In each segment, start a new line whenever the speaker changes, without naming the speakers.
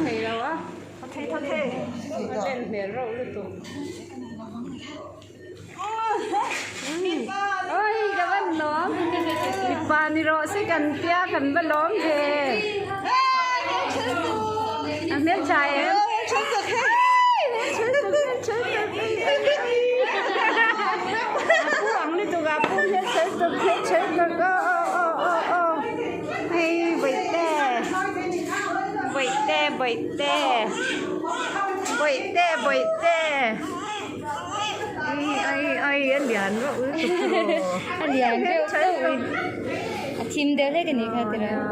thei lo a. A len hmel reuh lutuk. Oi ka van lawm. Mipa ni rawh se kan tia kan va lawm ve. A hmeltha em? A pu ang lutuk a pu hmeltha lutuk hmeltha lutuk aw aw aw aw aw hei bawihte bawihte bawihte bawihte bawihte ai ai ai a lian reuh lutuk
a lian reuh lutuk a thim deuh hlek a nih kha tiraw.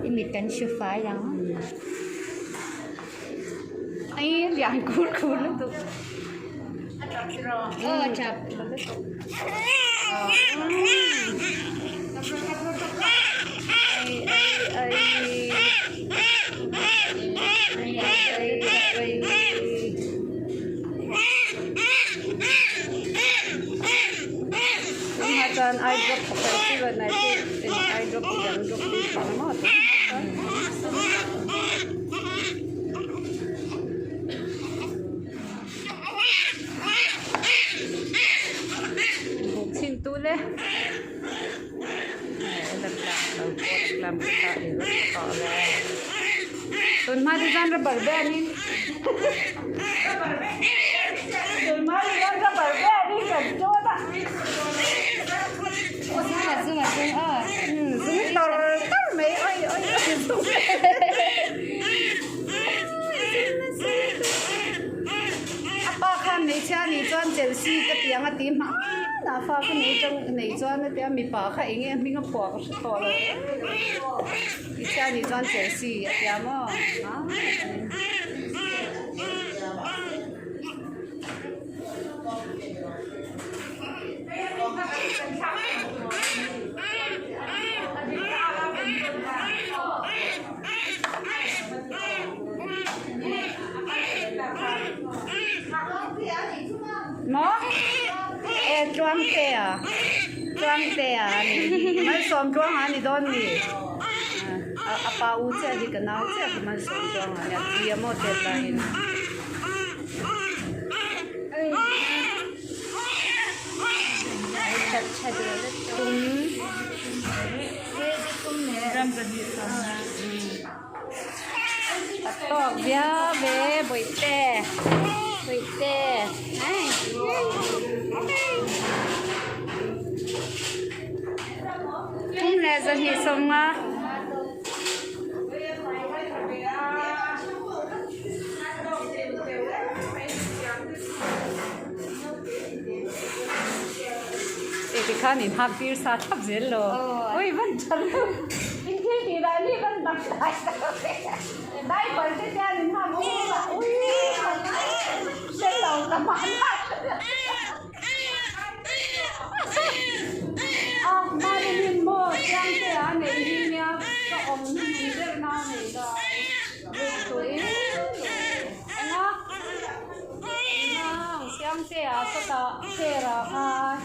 I mit kan hru fai ang.
Ai lian kur kur lutuk.
Aw a tap.
Ai ai ai. Ai ai ai ai. Tunah chuan eye drop pakhat chu rawn nei chu eng eye drop hi an drop bik ang maw tunah chuan. Buk chhin tu le tunhma te chuan rubber band in tunhma te chuan rubber band in kan chawt a zum tar tar mai oi oi oi zum a pa khan hmeichhia nih chuan Chelsea ka ti ang a ti hma a fa kha nei tang nei chuan a tia mipa kha eng nge a hming a phuah ka hre tawh lo hmeichhia nih chuan Chelsea a tia maw Maw e Tluangtea Tluangtea a ni Malsawm Tluanga a ni dawn mi a pa u chiah hi ka nau chiah hi Malsawm Tluanga a nia thi a maw tel laiin. A tawk viau ve bawihte bawihte ai thum leh zahnih sawmnga. Tikhan in hak tir sa thlap zel lo ui van tha lo in thil tih dan hi van dang dai diaper te hian in hak tir a ui hre lo ka hman a mahni maw chiang te a neih hi nia ka awm hnuhnung ber na nei lai tui enga. Nang Siamtea sawtah chair ah khan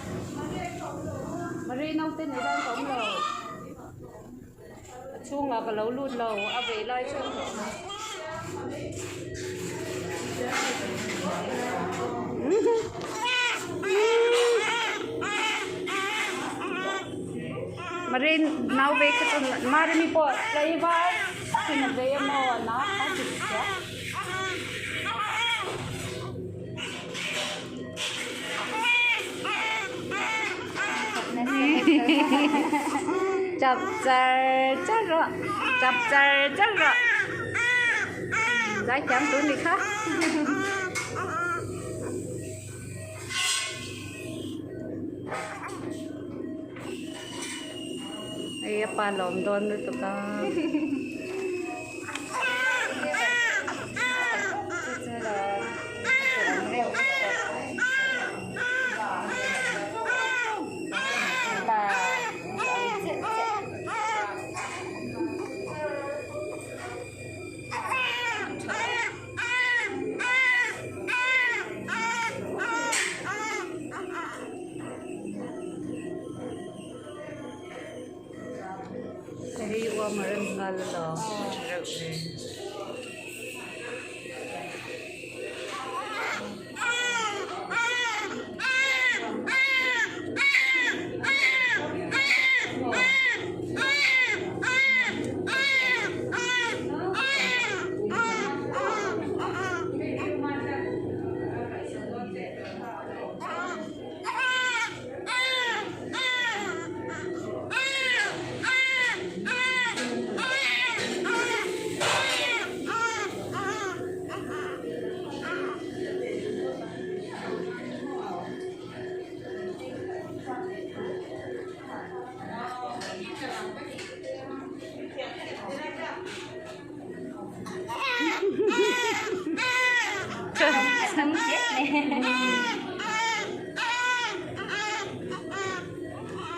Marie naute nei lai ka awm lo a chhungah ka lo lut lo a vei lai chu Marie nau vei kha chu Maremi pawh tlaivar chin a vei emaw a na kha ti sia. Chap char char rawh chap char char rawh zaithiam tur ni kha. Hei a pa lawm dawn lutuk a. Tuam a rem nghal alawm a tha reuh ve.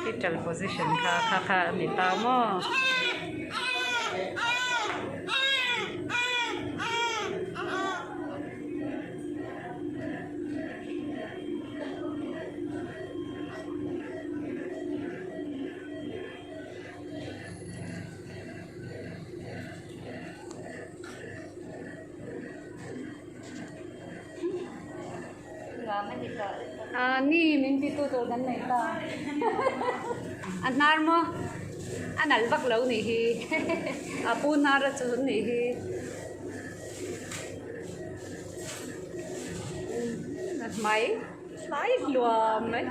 Fetal position kha kha kha a ni ta maw. A ni min ti tu tur kan nei ta a hnar maw a nalh vak lo nih hi a pu hnar a chu nih hi a hmai hlai hluam mai.